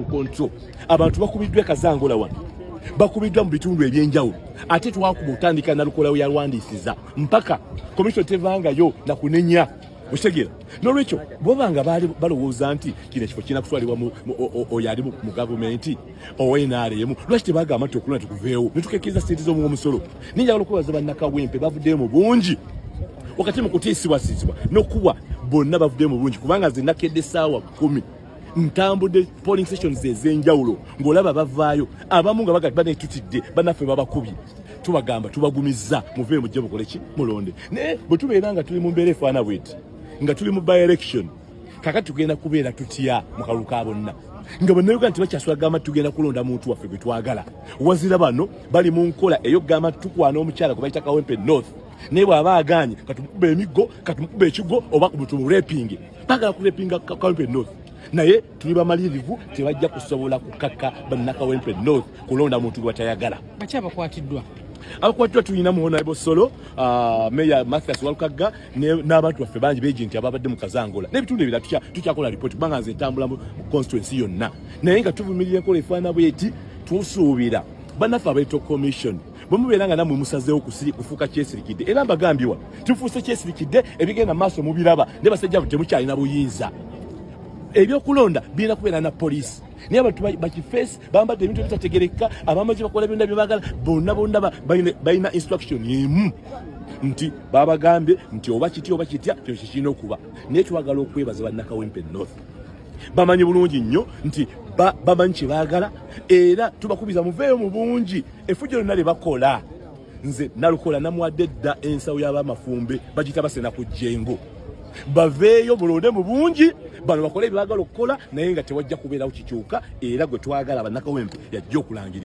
Control. Abantu bakubiddwa ekazangola wano, bakubiddwa mu bitundu ebyenjawulo, ate twakuba otandika Nalukola we yalwandisiza mpaka commission tevangayo nakunenya, okitegeera? Nolwekyo bwaba nga baali balowooza nti kino ekifo kirina kutwalibwa oyo ali mu gavumenti owa NRM, lwaki tebagamba nti okulonda tukuveewo netukekkiriza sente z'omuwomusolo? Naye njagala okwebaza bannakawempe, bavuddeyo mu bungi wakati mu kutiisibwasiisibwa n'okubwa. Bonna bavuddeyo mu bungi, kubanga nze nakedde essaawa 10, ntambudde polling stations ez'enjawulo ng'olaba bavaayo abamu nga baga banetutidde bannaffe babakubye. Tubagamba, tubagumizza, muveeyo mujje mukole ki? Mulonde. Naye bwe tubeera nga tuli mu mbeera efaana bweti, nga tuli mu by election, kakati tugenda kubeera tutya mu kalulu ka bonna, nga bannayuganda tebakyasobola gamba tugenda kulonda muntu waffe gwe twagala? Wazira bano bali mu nkola ey'okugamba nti tukwana omukyala gwe bayita Kawempe North, naye bw'aba aganye katumukuba emiggo, katumukuba ekiggo, oba tumurepinge. Bagala kurepinga Kawempe North, naye tuli bamalirivu, tebajja kusobola kukaka bannakawempe North kulonda muntu gwe batayagala. Baki abakwatiddwa? Abakwatiddwa tulina mu Honorable Solo, Mayor Mathias Walukagga n'abantu baffe bangi beegi nti ababadde mu Kazangola n'ebitundu ebirala. Tukyakola report, kubanga nze ntambula mu constituency yonna, naye nga tuvumirira enkola efaana bweti. Tusuubira bannaffe aba Electoral Commission, bwe mubeera nga nammwe musazeewo kufuuka kyesirikidde, era mbagambye tufuuse kyesirikidde, ebigenda mu maaso mubiraba, ne basajja temukyalina buyinza. Ebyokulonda birina kubeera na poliisi, naye abantu bakifeesi bambadde ebintu ebitategereka, abamaze bakola byonna byebagala. Bonna bonna balina instruction emu nti babagambye nti oba kitya oba kitya, kyo kikirina okuba. Naye twagala okwebaza bannakawempe North, bamanyi bulungi nnyo nti bamanyi kyebaagala, era tubakubiza muveeyo mu bungi. Effujjo lyonna lye bakola, nze Nalukola namuwadde dda ensawo y'abamafumbe bagiyita basena ku jjengo. Baveeyo mulonde mu bungi, bano bakole ebyebagala okukola, naye nga tewajja kubeerawo kikyuka, era gwe twagala bannakawempe yajja okulangira.